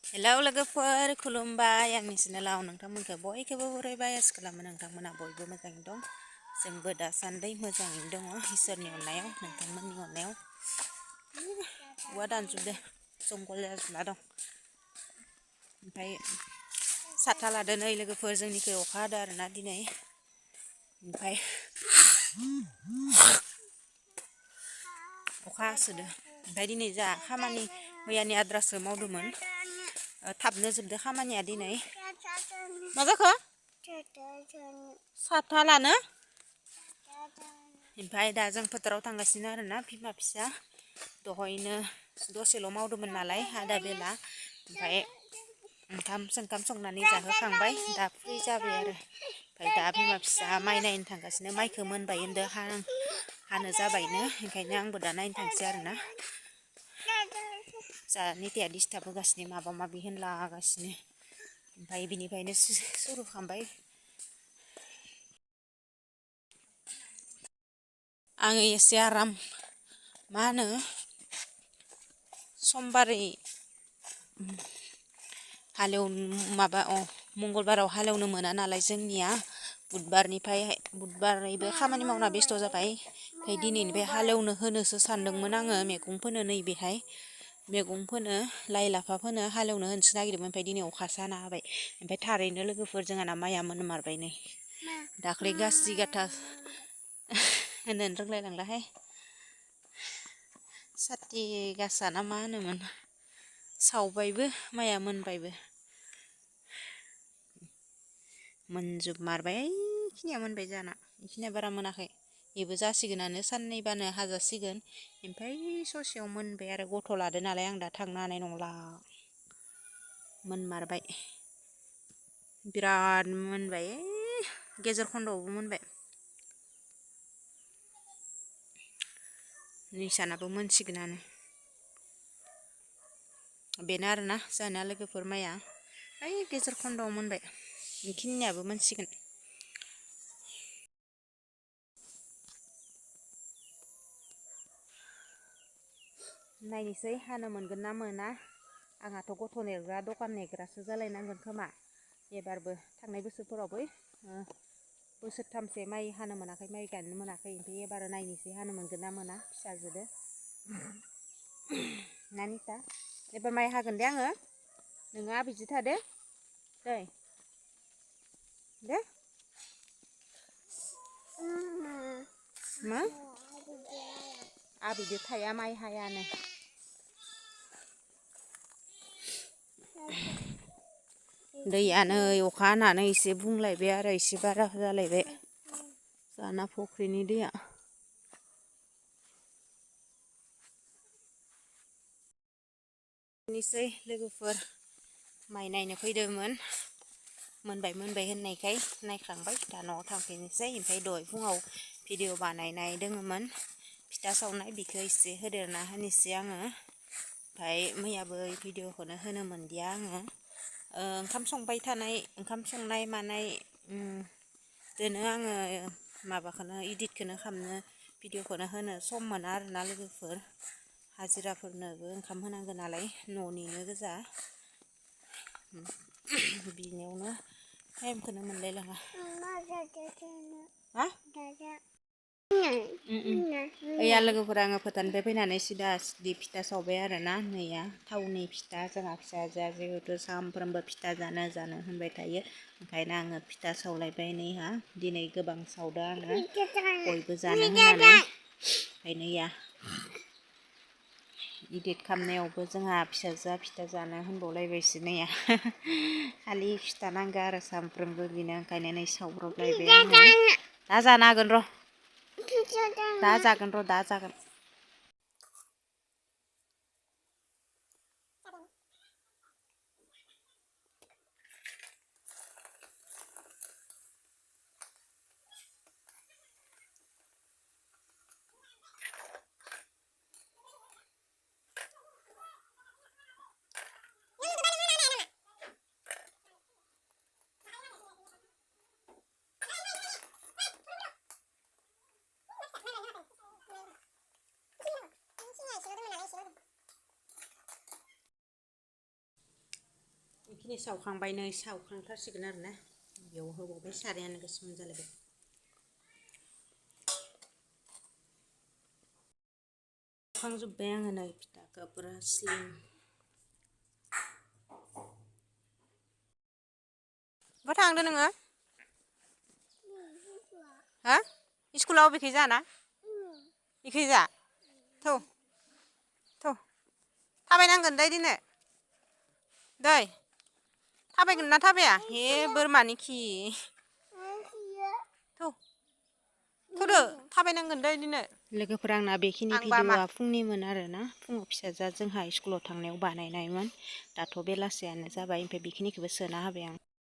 Hello लोगोफोर खुलुमबाय आंनि चेनेलाव नोंथांमोनखौ बयखौबो बरायबाय आसा खालामो नोंथांमोना बयबो मोजाङैनो दं। जोंबो दासान्दि मोजाङैनो दङ इसोरनि अननायाव नोंथांमोननि अननायाव। औवा दानजोबदो जंगल जाजोबना दं। ओमफ्राय साथा लादो नै लोगोफोर जोंनिखै अखा हादों आरोना दिनै। ओमफ्राय अखा हासोदो ओमफ्राय दिनै जा खामानि मैयानि आद्रासो मावदोंमोन। थाबनो जोबदो खामानिया दिनै। मा जाखो? साथा लानो? ओमफ्राय दा जों फोथाराव थांगासिनो आरोना बिमा फिसा। दहायनो दसेल' मावदोंमोन नालाय आदा बेला। ओमफ्राय ओंखाम संनानै जाहोखांबाय दा फ्रि जाबाय आरो। ओमफ्राय दा बिमा फिसा माइ नायनो थांगासिनो माइखौ मोनबाय होनदो हानो जाबायनो ओंखायनो आंबो दा नायनो थांसै आरोना। जोंहा निथाया डिस्टार्ब होगासिनो माबा माबि होनलागासिनो। ओमफ्राय बिनिफ्रायनो सुरु खालामबाय। आङो एसे आराम मा होनो समबारै मंगलबाराव हालेवनो मोना नालाय जोंनिया। बुधबारनिफ्राय खामानि मावना बेस्थ' जाबाय। ओमफ्राय दिनैनिफ्राय हालेवनो होनोसो सानदोंमोन आङो मैगं फोनो नैबेहाय। मैगं फोनो लाइ लाफा फोनो हालेवनो होनोसो नागिरदोंमोन ओमफ्राय दिनै अखासो हाना होबाय। ओमफ्राय थारैनो लोगोफोर जोंहाना माइया मोनमारबाय नै। दाख्लै गासि गाथा होनोनो रोंलायलांलाहाय। साथि गासा ना मा होनोमोन सावबायबो माइया मोनबायबो। मोनजोबमारबाय ओइखिनिया मोनबाय जोंहाना बेखिनिया बारा मोनाखै। बेबो जासिगोनानो साननैबानो हाजासिगोन। ओमफ्राय ससेयाव मोनबाय आरो गथ' लादो नालाय आं दा थांनो हानाय नंला। मोनमारबाय बिराद मोनबाय गेजेर खन्द'आवबो मोनबाय। नैसानाबो मोनसिगोनानो। बेनो आरोना जोंहाना लोगोफोर माइया ओइ गेजेर खन्द'आव मोनबाय। बेखिनियाबो मोनसिगोन। नायनोसै हानो मोनगोन ना मोना। आंहाथ' गथ' नेग्रा दखान नेग्रासो जालायनांगोन खोमा एबारबो। थांनाय बोसोरफोरावबो बोसोरथामसे माइ हानो मोनाखै माइ गायनो मोनाखै। ओमफ्राय एबार नायनोसै हानो मोनगोन ना मोना फिसाजोदो। नानिथा एबार माइ हागोन दे आङो नोङो आबिजों थादो दै दे। मा आबिदो थाया माइ हायानो। दैया नै अखा हानानै एसे बुंलायबाय आरो एसे बारा जालायबाय जोंहाना फुख्रिनि दैया। निसै लोगोफोर माइ नायनो फैदोंमोन। मोनबाय होननायखाय नायखांबाय दा न'आव थांफिननोसै। ओमफ्राय दहाय फुङाव भिडिअ बानायनाय दोङोमोन फिथा सावनाय बेखौ एसे होदेरना होनोसै आङो। ओमफ्राय मैयाबो भिडिअखौनो होनो मोनदिया आङो। ओंखाम संनाय मानाय दोनो आङो माबाखौनो इदिटखौनो खालामनो भिडिअखौनो होनो सम मोना आरोना लोगोफोर। हाजिराफोरनोबो ओंखाम होनांगौ नालाय न'निनो गोजा। बिनियावनो टाइमखौनो मोनलायलाङा। ओइया लोगोफोरा आङो फोथारनिफ्राय फैनानै सिदा सिदि फिथा सावबाय आरोना नैया थावनि फिथा जोंहा फिसाजोआ जिहेथु सामफ्रोमबो फिथा जानो होनबाय थायो। ओंखायनो आङो फिथा सावलायबाय नैहा दिनै गोबां सावदों आङो बयबो जानो होननानै। ओंखायनो या इदिट खालामनायावबो जोंहा फिसाजोआ फिथा जानो होनबावलायबायसो नैया। खालि फिथा नांगौ आरो सामफ्रोमबो बिनो ओंखायनो नै सावब्रबलायबाय आङो। दा जानो हागोन र' दा जागोन। बेखिनि सावखांबाय नै सावखांथारसिगोन आरो ना बेयाव होबावबाय सारायानो गोसोम जालायबाय सावखांजोब्बाय आङो नै फिथाखौ पुरा स्लिम बहा थांदो नोङो हा स्कुलाव अबेखै जाना इखै जा थौ थाबायनांगोन दै दिनै दै थाबायगोन ना थाबाया हे बोरमानि खि थौदो थाबायनांगोन दै दिनै लोगोफोरा आंना बेखिनि भिडिअ'आ फुंनिमोन आरोना फुङाव फिसाजोआ जोंहा स्कुलाव थांनायाव बानायनायमोन दाथ' बेलासियानो जाबाय ओमफ्राय बेखिनिखौबो सोना होबाय आं